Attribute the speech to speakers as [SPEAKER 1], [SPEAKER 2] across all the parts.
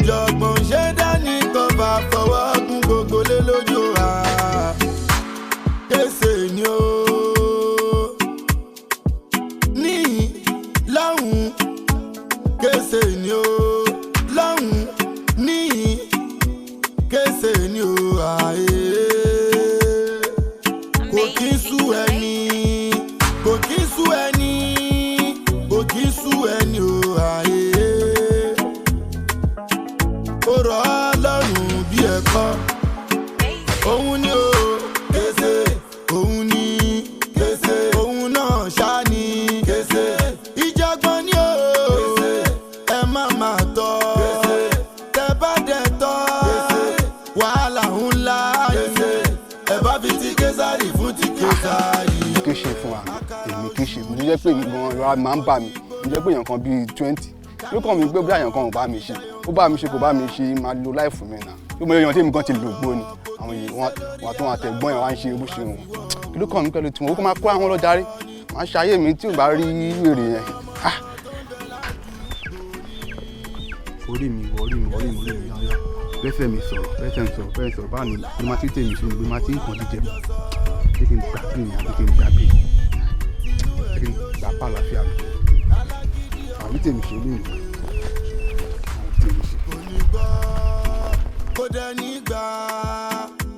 [SPEAKER 1] Ìjọ̀gbọ̀n ṣe dání kan bá fọwọ́ gún gbogbo lé lójú wa. Kése ni o. Níyìn lọ́hùn, kése ni o. Lọ́hùn, níyìn, kése ni o. Àyè. Kò kí ń sú ẹni, kò kí ń sú ẹni, kò kí ń sú ẹni o. Àyè. Ó rọ̀ ọ́ lọ́rùn bí ẹ̀kọ́. Òun ni o, kése, òun ni, kése, òun náà ṣá ni, kése. Ìjọ̀gbọ̀n ni o, kése, ẹ má má tọ́, kése, tẹ bá dẹ̀ tọ́, kése, wàhálà ńlá, kése, ẹ bá fi ti Késárì fún ti Késárì.
[SPEAKER 2] Kì í ṣe fún wa, èmi kì í ṣe. Mo ti jẹ́ pé èmi gan ìrora máa ń bà mí. Mo jẹ́ pé èèyàn kan bíi 20 ló kàn mí pé bí èèyàn kan ò bá mi ṣe, ó bá mi ṣe, kò bá mi ṣe, máa lo láìfù mi náà. Bí mo yẹ èèyàn tí èmi gan ti lò gbó ni àwọn èèyàn wọn àtúnwọ̀n àtẹ̀gbọ́n yẹn wá ń ṣe bó ṣe wọn. Kí ló kàn mí pẹ̀lú tiwọn? Ó kàn máa kó àwọn lọ darí, máa ṣayé mi tí ò bá rí wèrè yẹn. Ah! Orí mi wọ, orí mi wọ, orí mi, orí mi yáyá. Bẹ́sẹ̀ mi sọ̀rọ̀, bẹ́sẹ̀ mi sọ̀rọ̀, bẹ́sẹ̀ sọ̀rọ̀. Báà ní ló máa ti tèmi ṣe ni ló máa ti ń kàn jíjẹ. Ṣé kí n gbà bí mi àbí kí n gbà bí? Ṣé kí n gbà pa àlàáfíà mi? Àbí tèmi ṣe lónìí? Àbí tèmi ṣe?
[SPEAKER 1] Kò ní gbọ́, kò dẹ̀ ní gbà,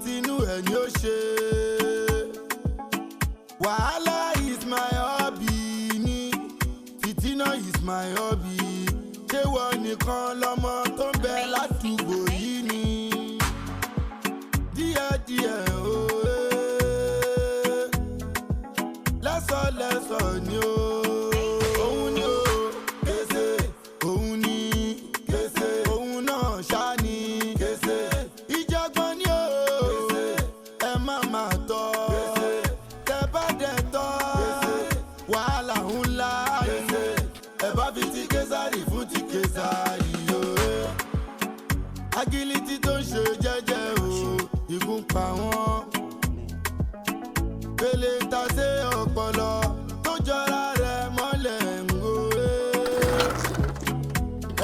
[SPEAKER 1] tinú ẹ̀ ni ó ṣe. Wàhálà is my hobby ni, fìtínà is my hobby. Ṣé wọ́n nìkan lọmọ tó ń bẹ ládùúgbò yìí ni? Díẹ̀díẹ̀ o, eh. Lẹ́sọ̀lẹ́sọ̀ ni o. Òun ni o, kése, òun ni, kése, òun náà ṣá ni, kése. Ìjọ̀gbọ̀n ni o, kése, ẹ má má tọ́, kése, tẹ bá dẹ̀ tọ́, kése, wàhálà ńlá, kése, ẹ bá fi ti Késárì fún ti Késárì o. Agility tó ń ṣe jẹ́jẹ́ o, ikú ń pa wọ́n. Pèlè tàsé ọpọlọ tó jọra rẹ̀ mọ́lẹ̀ ń go.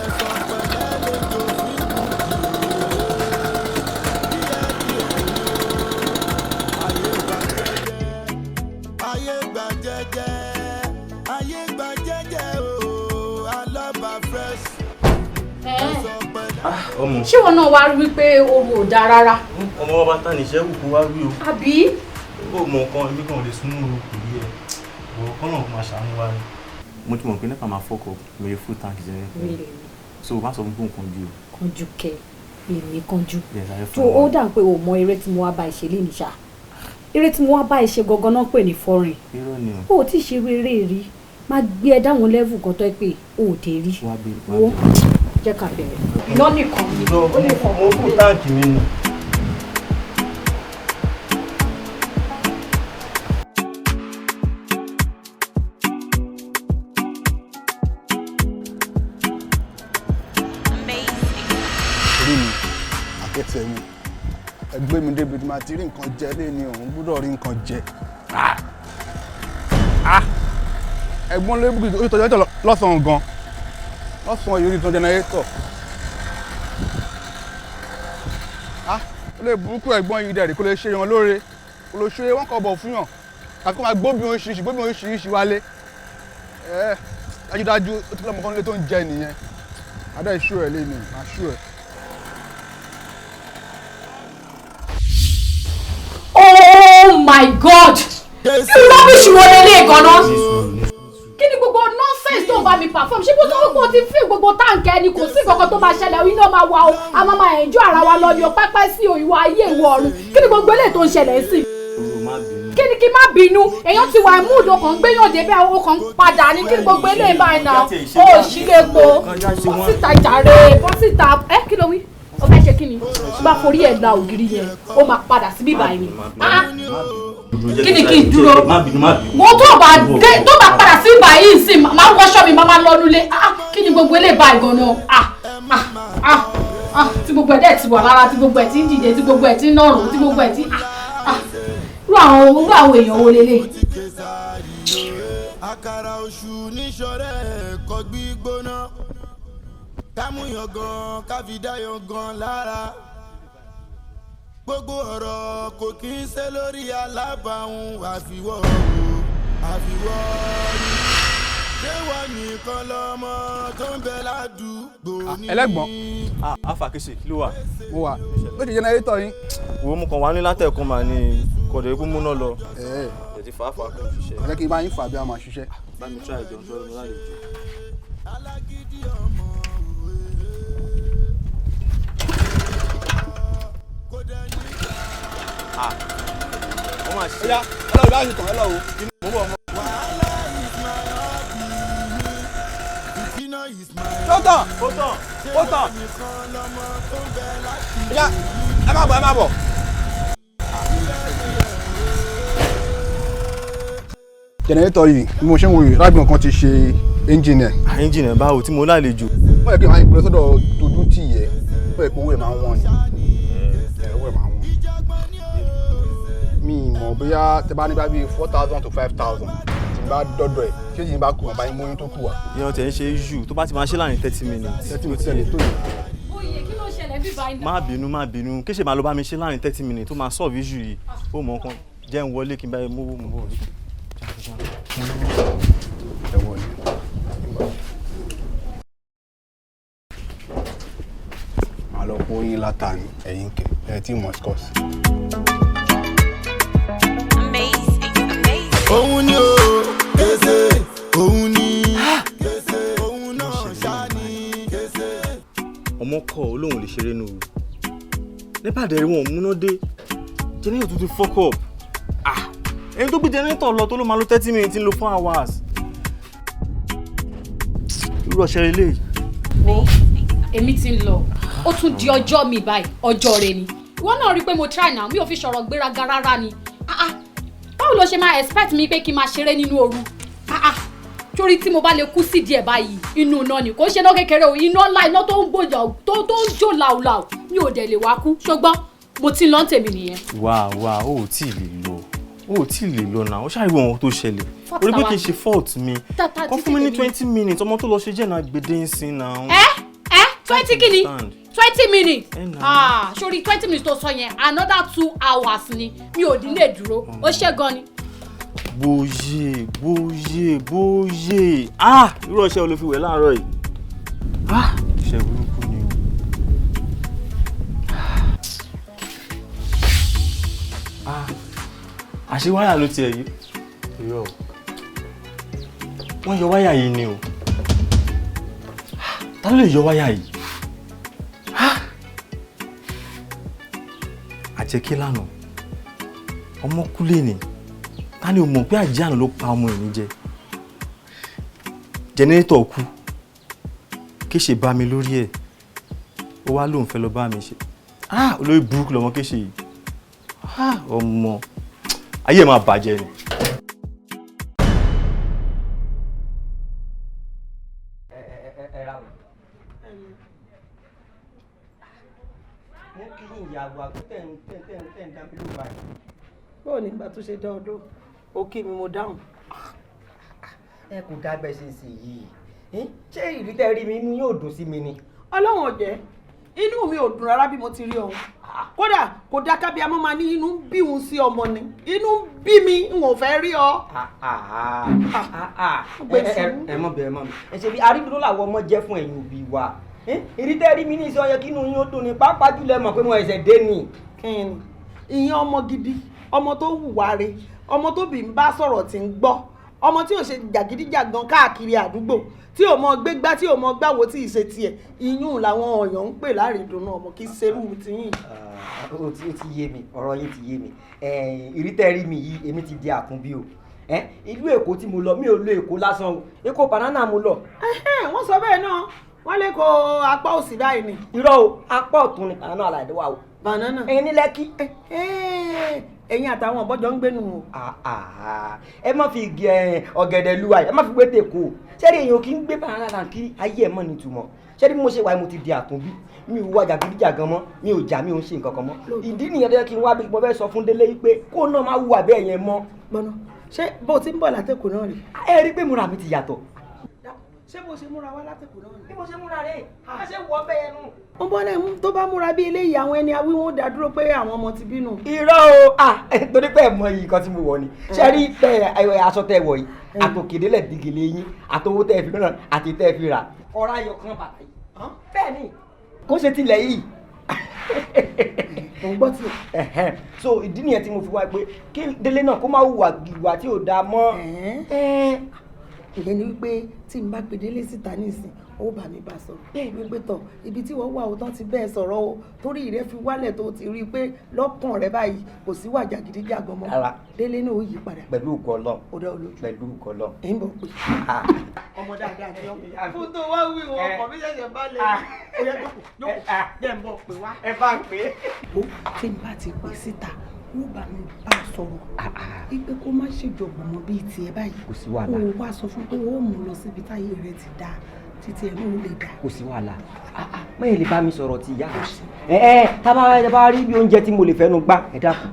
[SPEAKER 1] Ẹ̀sọ̀ pẹ̀lẹ́ lè tó fi kú díẹ̀ díẹ̀ o. Ayé gbà jẹ́jẹ́, ayé gbà jẹ́jẹ́, ayé gbà jẹ́jẹ́ o, Alọ́ba Fresh. Ẹ̀sọ̀ pẹ̀lẹ́.
[SPEAKER 3] Ọmọ.
[SPEAKER 4] Ṣé wọn náà wá rí wípé oru ò dáa rárá?
[SPEAKER 3] Ọmọ wa bá tà ní iṣẹ́ wù kó wá wí o.
[SPEAKER 4] Àbí?
[SPEAKER 3] Ó mọ nǹkan, èmi kan ò lè súnmọ́ o, kò yé ẹ. Bọ̀ kọ́nà kó máa ṣàánú wa ni.
[SPEAKER 5] Mo ti mọ̀ pé NEPA máa fọ́kọ̀ lórí full tank generator.
[SPEAKER 4] Really?
[SPEAKER 5] So má sọ fún pé nǹkan ju o.
[SPEAKER 4] Kánjú kẹ, èmi kánjú?
[SPEAKER 5] Yes, ayé
[SPEAKER 4] Tó
[SPEAKER 5] fún
[SPEAKER 4] ó dà pé o mọ eré tí mo wá bá ẹ ṣe lénìí ṣá. Eré tí mo wá bá ẹ ṣe gangan náà pè ní foreign.
[SPEAKER 5] Irọ́ ni o.
[SPEAKER 4] O ò tí ì ṣe irú eré rí. Má gbé ẹ dáwọn level kan tó ẹ pé o ò dé rí.
[SPEAKER 5] Wá bí wá
[SPEAKER 4] Wo
[SPEAKER 5] bí.
[SPEAKER 4] jẹ́ ká bẹ̀rẹ̀. Iná nìkan ni ó lè fọ.
[SPEAKER 3] Mo full tank mi ni.
[SPEAKER 2] Orí mi, àkẹ́tẹ̀ mi, ẹgbẹ́ mi débi tí máa ti rí nǹkan jẹ lé ní òun gbọ́dọ̀ rí nǹkan jẹ. Ah! Ah! Ẹ̀gbọ́n ló bí orí tọ́jú lọ́sàn-án gan lọ́sàn-án yìí, orí tọ́jú jẹnẹrétọ̀. Ah! Ó lè burúkú ẹ̀gbọ́n yìí dẹ̀rì kó lè ṣe yan lóore, kó lè ṣe wọ́n kọ̀ bọ̀ fún yàn àti kó máa gbóbi oríṣiríṣi, gbóbi oríṣiríṣi wálé. Ẹ dájúdájú ó ti lọ́mọ kan lé tó ń jẹ nìyẹn. Adá ìṣú ẹ̀ lé ní màá ṣú ẹ̀.
[SPEAKER 4] Oh my God! Irú rubbish wo lélẹ̀ gan-an? Kí ni gbogbo nonsense tó ń bá mi perform? Ṣé bó sọ wípé o ti fi gbogbo tank ẹni, kò sí nǹkan kan tó máa ṣẹlẹ̀, iná máa wà o, a máa máa enjoy ara wa lọ ní o, pẹ́pẹ́ sí o, ìwọ ayé, ìwọ ọ̀run. Kí ni gbogbo eléyìí tó ń ṣẹlẹ̀ sí?
[SPEAKER 5] Má bínú.
[SPEAKER 4] Kí ni kí má bínú? Èèyàn ti wà mood, o kàn ń gbéyàn débẹ̀, o kàn ń padà ní. Kí ni gbogbo eléyìí báyìí náà? O ò sí lè po bọ́ síta jàre, bọ́ síta. Ẹ kí ló wí? O fẹ́ ṣe kí ni? Tí bá forí ẹ̀ gba ògiri yẹn, ó máa padà sí bíbá yìí ni. Ah! Kí ni kí n dúró?
[SPEAKER 3] Má bínú, má bínú.
[SPEAKER 4] Mo tó bá dé, tó bá padà sí ibà yìí sí, máa wọṣọ mi, máa lọ nulẹ̀. Ah, kí ni gbogbo eléyìí báyìí gan-an? Ah ah ah ah! Tí gbogbo ẹ̀ dẹ̀ ti wà lára, tí gbogbo ẹ̀ ti ń dìde, tí gbogbo ẹ̀ ti ń nọ̀rùn, tí gbogbo ẹ̀ ti, ah ah, irú àwọn èèyàn wo lélẹ̀?
[SPEAKER 1] Àkàrà oṣù níṣọ̀rẹ́ ẹ̀kọ́ gbígbóná. Ká mú yangan, ká fi dá yangan lára. Gbogbo ọ̀rọ̀ kò kí ń ṣe lórí alábàáhùn, àfiwọ́ o, àfiwọ́ ni. Ṣé wọ́n nìkan lọ́mọ tó ń bẹ ládùúgbò ní?
[SPEAKER 2] Ẹlẹ́gbọ̀n.
[SPEAKER 5] Ah, afa Kese, kí ló wà?
[SPEAKER 2] Mo wà ó ti generator yín.
[SPEAKER 5] Wo, mo kàn wá ní látẹ̀kùn mà ní kọ̀dọ̀ ikú múná lọ.
[SPEAKER 2] Ẹ
[SPEAKER 5] Ẹ̀ ti fà á fà á kàn ṣiṣẹ́.
[SPEAKER 2] Ẹ jẹ́ kí n bá yín fà bí a máa ṣiṣẹ́.
[SPEAKER 5] Bá mi try ìjọ nítorí mo lálejò.
[SPEAKER 1] Alágídí ọmọ òwe kò dẹ̀ ní.
[SPEAKER 5] Ah, ó máa ṣiṣẹ́.
[SPEAKER 2] Ọ̀yá, ẹ lọ́wọ́ bá ṣe tàn ẹ lọ́wọ́.
[SPEAKER 5] Mo bọ̀ mọ́.
[SPEAKER 1] Wàhálà is my hobby, fìtínà is my
[SPEAKER 2] Ó tàn.
[SPEAKER 5] Ó tàn.
[SPEAKER 2] Ó tàn.
[SPEAKER 1] Nìkan lọ́mọ tó ń bẹ láti.
[SPEAKER 2] Ọ̀yá, ẹ má bọ̀, ẹ má bọ̀. Generator yìí, bí mo ṣe ń wo yìí, lágbọ̀n kan ti ṣe engine ẹ̀.
[SPEAKER 5] Engine ẹ̀ báwo tí mo lálejò?
[SPEAKER 2] Wọ́n yẹ kí n máa ń gbé sọ́dọ̀ tójú tì yẹ, wọ́n yẹ kó owó ẹ̀ máa ń wọ́n ni. Ẹ̀ owó ẹ̀ máa ń wọ́n. Mi ì mọ̀ bóyá tẹ bá ní bá bíi 4,000 to 5,000 tí n bá dọ́dọ̀ ẹ̀, tí èyí bá kú, àbáyé móyún tó kù wá.
[SPEAKER 5] Ìyẹn tẹ̀ ń ṣe issue tó bá ti máa ṣe láàrin 30 minutes.
[SPEAKER 2] 30 minutes ẹ̀ lè tó yẹ.
[SPEAKER 4] Oyè, kí ló ṣẹlẹ̀ bí báyìí náà?
[SPEAKER 5] Má bínú, má bínú. Kéṣe máa lọ bá mi ṣe láàrin 30 minutes tó máa solve issue yìí. Ó mọ̀ nǹkan, jẹ́ ń wọlé kí n bá yẹ mówó mọ́ bọ̀.
[SPEAKER 2] Ẹ wọlé. Màá lọ kó yín látàní ẹ̀yìn kẹ̀ ẹ̀ tí mọ̀ scores.
[SPEAKER 6] Amazing, amazing.
[SPEAKER 1] Òun ni o kése, òun ni kése, òun náà ṣá ni kése.
[SPEAKER 5] Ọmọ kọ olóhùn lè ṣeré nù nípa dẹ̀rẹ̀ wọn ò múná dé, generator tuntun fuck up. Ah, ẹni tó gbé generator lọ tó ló máa lo 30 minutes ń lo 4 hours. Irú ọ̀ṣẹ́ lélẹ́yìí.
[SPEAKER 4] Wo, èmi ti ń lọ, ó tún di ọjọ́ mi báyìí, ọjọ́ rẹ ni. Ìwọ náà rí i pé mo try now, mi ò fi sọ̀rọ̀ gbéraga rárá ni. Ah ah, báwo ló ṣe máa expect mi pé kí n máa ṣeré nínú ooru? Ah ah, torí tí mo bá lè kú sí díẹ̀ báyìí, inú iná ni, kò ṣe iná kékeré o, iná ńlá, iná tó ń gbòjà, tó ń jò làwùlàwù, mi ò dẹ̀ lè wá kú. Ṣùgbọ́n mo ti ń lọ tèmi nìyẹn.
[SPEAKER 5] Wà wà, ó ò tí ì lè lọ, ó ò tí ì lè lọ náà. Ó ṣàríwọ̀ ohun tó ṣẹlẹ̀.
[SPEAKER 4] Fault
[SPEAKER 5] Orí pé
[SPEAKER 4] tàwa.
[SPEAKER 5] kì í ṣe fault mi.
[SPEAKER 4] Tata
[SPEAKER 5] Kọ́ fún mi ní
[SPEAKER 4] títí tèmi.
[SPEAKER 5] 20 minutes, ọmọ tó lọ ṣe jẹ́ náà gbèdé ń sin náà.
[SPEAKER 4] Ẹ ẹ 20 kìíní?
[SPEAKER 5] Understand.
[SPEAKER 4] 20 minutes?
[SPEAKER 5] Ẹ nà.
[SPEAKER 4] Ah, sórí 20 minutes tó sọ yẹn, another 2 hours ni, mi ò ní lè dúró. Ó ṣe gan ni.
[SPEAKER 5] Bóyè, bóyè, bóyè, ah, irú ọṣẹ wo ló fi wẹ̀ láàárọ̀ yìí? Ah, ọṣẹ burúkú ni o. Ah, àṣé wáyà ló tiẹ̀ yìí? Irọ́ o, wọ́n yọ wáyà yìí ni o. Ah, ta ló lè yọ wáyà yìí? Ah, àjẹké lánàá, ọmọ kúlé ni. Ta ni o mọ̀ pé àjẹ́ àná ló pa ọmọ ẹ̀ níjẹ? Generator kú, Kéṣe bá mi lórí ẹ̀, ó wá lóun fẹ́ lọ bá mi ṣe. Ah, olórí burúkú lọmọ Kéṣe yìí. Ah, ọmọ ayé ẹ̀ máa bàjẹ́ ni.
[SPEAKER 7] Ẹ ra o. Mo kí yín, ìyàwó àgbo tẹ̀ ń tẹ̀ ń tẹ̀ ń tẹ̀ ń dá mi lóhùn báyìí.
[SPEAKER 8] Báwo ni ìgbà tó ṣe dán ọdún ó kí mi, mo dáhùn.
[SPEAKER 7] Ẹ kò dá bẹ́ẹ̀ ṣe ń ṣe yìí. Ṣé ìrí tẹ́ rí mi, inú yóò dùn sí mi ni?
[SPEAKER 8] Ọlọ́run ò jẹ́, inú mi ò dùn rárá bí mo ti rí ọ̀hún. Kódà kò dá kábíyámọ́ máa ní inú ń bí òun sí ọmọ ni, inú ń bí mi, n ò fẹ́ rí ọ.
[SPEAKER 7] Ah, ah, ah, ah.
[SPEAKER 8] Gbé
[SPEAKER 7] Ẹ ẹ
[SPEAKER 8] sùúrù.
[SPEAKER 7] Ẹ mọ bẹ́ẹ̀ mọ mi. Ẹ ṣe bí arídùnú làwọn ọmọ jẹ́ fún ẹ̀yin òbí wa. Ìrí tẹ́ rí mi ní ìsọ yẹ kí inú yín ó dùn ní, pàápàá jùlọ ẹ mọ̀ pé mo ẹ̀ṣẹ̀ dé ni.
[SPEAKER 8] Kí ni ìyẹn? Ọmọ gidi, ọmọ tó hùwà re, ọmọ tó bí ń bá sọ̀rọ̀ tí ń gbọ́, ọmọ tí ò ṣe jàgídíjàgan káàkiri àdúgbò, tí ò mọ gbégbá, tí ò mọ gbáwo, tí ì ṣe tiẹ̀, ìyún làwọn ọ̀yàn ń pè láàrídùnú ọmọ, kì í ṣerú tiyín.
[SPEAKER 7] Ah, ó ti yé mi, ọ̀rọ̀ yín ti yé mi. Ìrí tẹ́ rí mi yìí, èmi ti di àtúnbí o. Ìlú Èkó tí mo lọ, mi ò lo Èkó lásán o, Èkó banana mo lọ.
[SPEAKER 8] Ẹhẹ́n, wọ́n sọ bẹ́ẹ̀ náà, wọ́n lè kó apá òsì báyìí ni.
[SPEAKER 7] Irọ́ o, apá ọ̀tún ni banana àlàyé wà o.
[SPEAKER 8] Banana.
[SPEAKER 7] Ẹ̀yin ní Lẹ́kí.
[SPEAKER 8] Ẹ̀yin àtàwọn ọ̀bọ́jọ́ ń gbénu o.
[SPEAKER 7] Ah, ah, ẹ má fi igi ọ̀gẹ̀dẹ̀ lu àyè, ẹ má fi gbé tèkó. Sẹ́rí èèyàn kì í gbé banana land kí ayé ẹ̀ mọ̀ nítumọ̀. Sẹ́rí bí mo ṣe wà, mo ti di àtúnbí, mi ò wá jàgídíjàgan mọ́, mi ò jà, mi ò ń ṣe nǹkan kan mọ́. Ìdí nìyẹn tó yẹ kí n wá bí mo fẹ́ sọ fún Délé yìí pé kó náà má hùwà bẹ́ẹ̀ yẹn mọ́.
[SPEAKER 8] Gbọ́nà, ṣé bó o ti ń bọ̀ látẹ̀kọ̀ náà rí?
[SPEAKER 7] Ẹ rí i pé múra mi ti yàtọ̀.
[SPEAKER 8] Ṣé bó ṣe múra wá látẹ̀kù náà ni.
[SPEAKER 7] Bí mo ṣe múra rè é, a ṣe wọ bẹ́ẹ̀ nu.
[SPEAKER 8] Ó bọ́ lẹ́mú tó bá múra bí eléyìí, àwọn ẹni awí wọn ó dá dúró pé àwọn ọmọ ti bínú.
[SPEAKER 7] Irọ́ o, ah, torí pé ẹ mọ iyì kan tí mo wọ̀ ni. Ṣé rí tẹ aṣọ tẹ wọ̀ yìí, àtòkèdélẹ̀ dìgèlè yín, àtowó tẹ fi ràn àti tẹ fi rà. Ọ̀rá ayọ̀ kan bàtà yìí. Bẹ́ẹ̀ ni, kó ṣe tilẹ̀ yìí.
[SPEAKER 8] Mo ń gbọ́ tí.
[SPEAKER 7] So ìdí nìyẹn tí mo fi wá pé kí Délé náà kó má hùwà ìwà tí ò dáa mọ́.
[SPEAKER 8] Ìyẹn ni wípé tí n bá pe Délé síta nísìn, ó bá mi bá sọ̀rọ̀ wípé tọ̀ ibi tí wọ́n wà ó tán ti bẹ́ẹ̀ sọ̀rọ̀ o, torí rẹ fi wálẹ̀ tó ti rí i pé lọ́kàn rẹ báyìí kò sí wà jàgídíjàgan mọ́. Délé náà ó yí padà.
[SPEAKER 7] Pẹ̀lú ògo Ọlọ́run.
[SPEAKER 8] Ó dá olójú.
[SPEAKER 7] Pẹ̀lú ògo Ọlọ́run.
[SPEAKER 8] Ẹ̀ ń bọ̀ pé ọmọ dáadáa ni ọ. Fún tó wá wí wọn, ọkọ mi ṣẹ̀ṣẹ̀ bá lè ó yẹ jókòó jókòó jẹ́ ń bọ̀ pé wá.
[SPEAKER 7] Ẹ bá ń pè é.
[SPEAKER 8] Ó tí n bá ti pè síta, ó bá mi bá sọ̀rọ̀ wípé kó má ṣèjọ̀gbọ̀n mọ́ bíi tiẹ̀ báyìí.
[SPEAKER 7] Kò sí wàhálà.
[SPEAKER 8] Kó o wá sọ fún pé ó mú un lọ síbi táyé rẹ ti dáa, títí ẹ̀ náà ó lè dáa.
[SPEAKER 7] Kò sí wàhálà, mẹ́yìn lè bá mi sọ̀rọ̀ ti ìyá ẹ ẹ tá a bá rí bí oúnjẹ tí mo lè fẹ́nu gbá, ẹ dákun.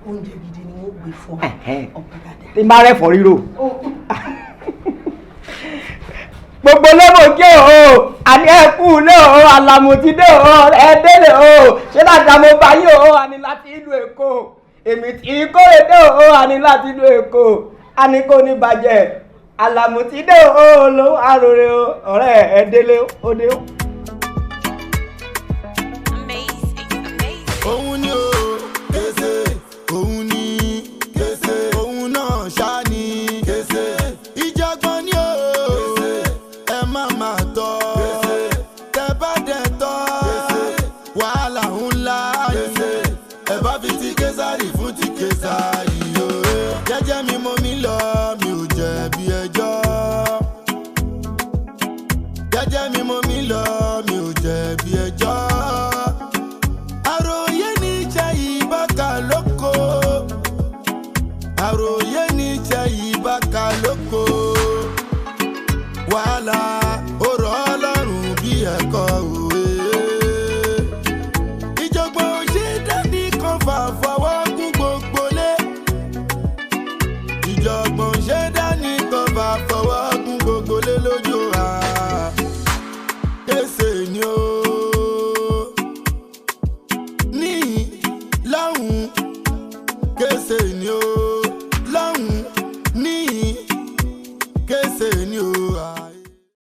[SPEAKER 8] Oúnjẹ gidi ni wọ́n gbé fún ọ, ọmọ dáadáa.
[SPEAKER 7] Tí n bá rẹ̀fọ́ ríro. Gbogbo lọ́mọ kí o, àní ẹ kú lé o, àlàmù ti dé o, ẹ délé o, ṣé láti àmọ́ bá yín o, àní láti ìlú Èkó, èmi tí kórè dé o, àní láti ìlú Èkó, àní kò ní bàjẹ́, àlàmù ti dé o, ló àròrè o, ọ̀rẹ́ ẹ délé o dé o.
[SPEAKER 1] Òun ni o kése, òun ni kése, òun náà ṣá ni kése, ìjàgbọ́n ni o, ẹ má má tọ́, tẹ bá dẹ̀ tọ́, wàhálà ńlá ni, ẹ bá fi ti Késárì fún ti Késárì.